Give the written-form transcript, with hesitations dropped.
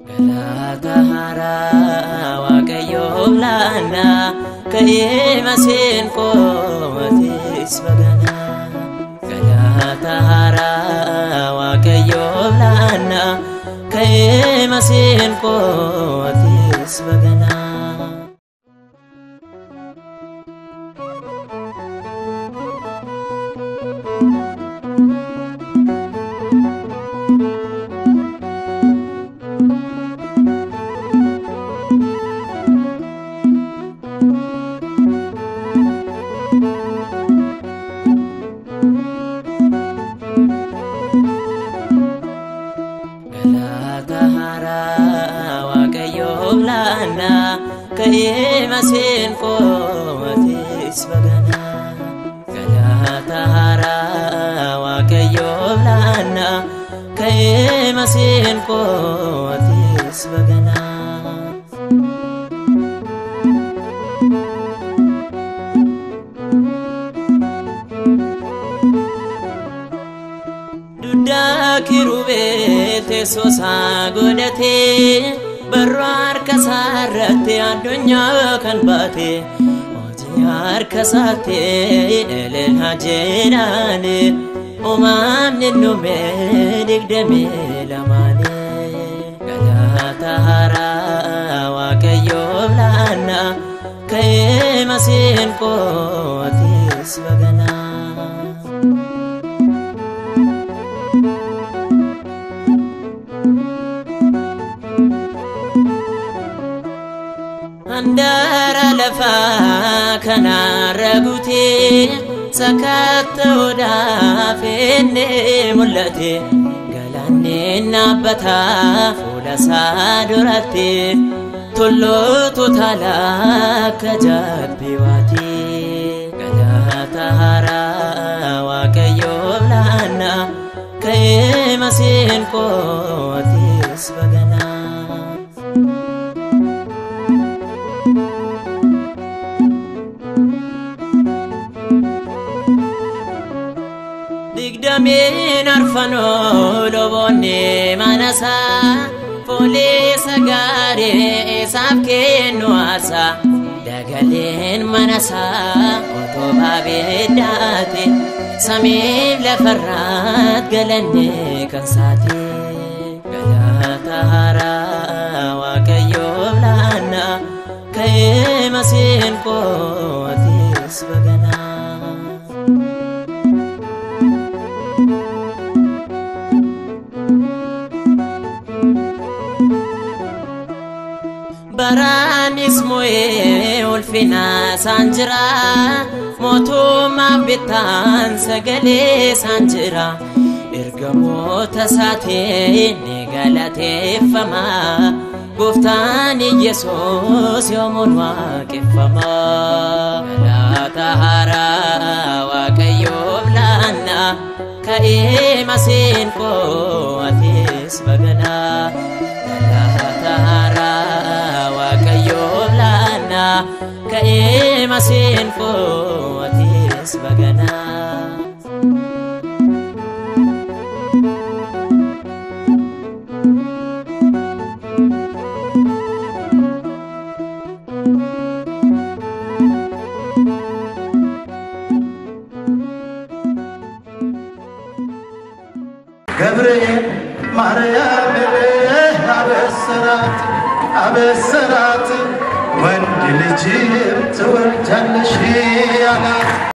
Galata haaraa Waaqayyoof laannaa ka'ee maseenqoo atis baganaa. Galata haaraa Waaqayyoof laannaa ka'ee maseenqoo atis baganaa. Galata haaraa Waaqayyoof laannaa ka'ee maseenqoo atis baganaa. Galata haaraa Waaqayyoof laannaa ka'ee maseenqoo atis baganaa. Duddaa kirubeel teessoo isaa godhatee barruu harka isaa irratti addunyaa kan baate hojii harka isaatti elelhaa jedhaani uumamni dhume 22. Galata haaraa Waaqayyoof laannaa ka'ee maseenqoo atis baganaa. Handaara lafaa kanarra guutee sakatta'uudhaaf inni mul'ate galaanni dhaabbataa fuula isaa duratti tulluutu taalaa akka jabbii waati. Galata haaraa Waaqayyoof laannaa ka'ee maseenqoo atis baganaa. Digdamiin arfanoo luboonni manasaa fuulisa gaarii isaaf kennu aarsaa dagaleen manasaa utubaa biddaati samiif lafarraat galanne kan saati. Galata haaraa Waaqayyoof laannaa ka'ee maseenqoo atis baganaa. Baraanis mo'ee ulfina isaan jira mootummaan bittaan sagalee isaan jira ergamoota isaatiin ni galateeffama gooftaan Iyesuus yoomuun waaqeffama. Galata haaraa Waaqayyoof laannaa ka'ee maseenqoo atis baganaa. Galata haaraa Waaqayyoof laannaa ka'ee maseenqoo atis baganaa. ገብርኤል ማርያምን አበሰራት አበሰራት ወንድ ልጅም ትወልጃለሽ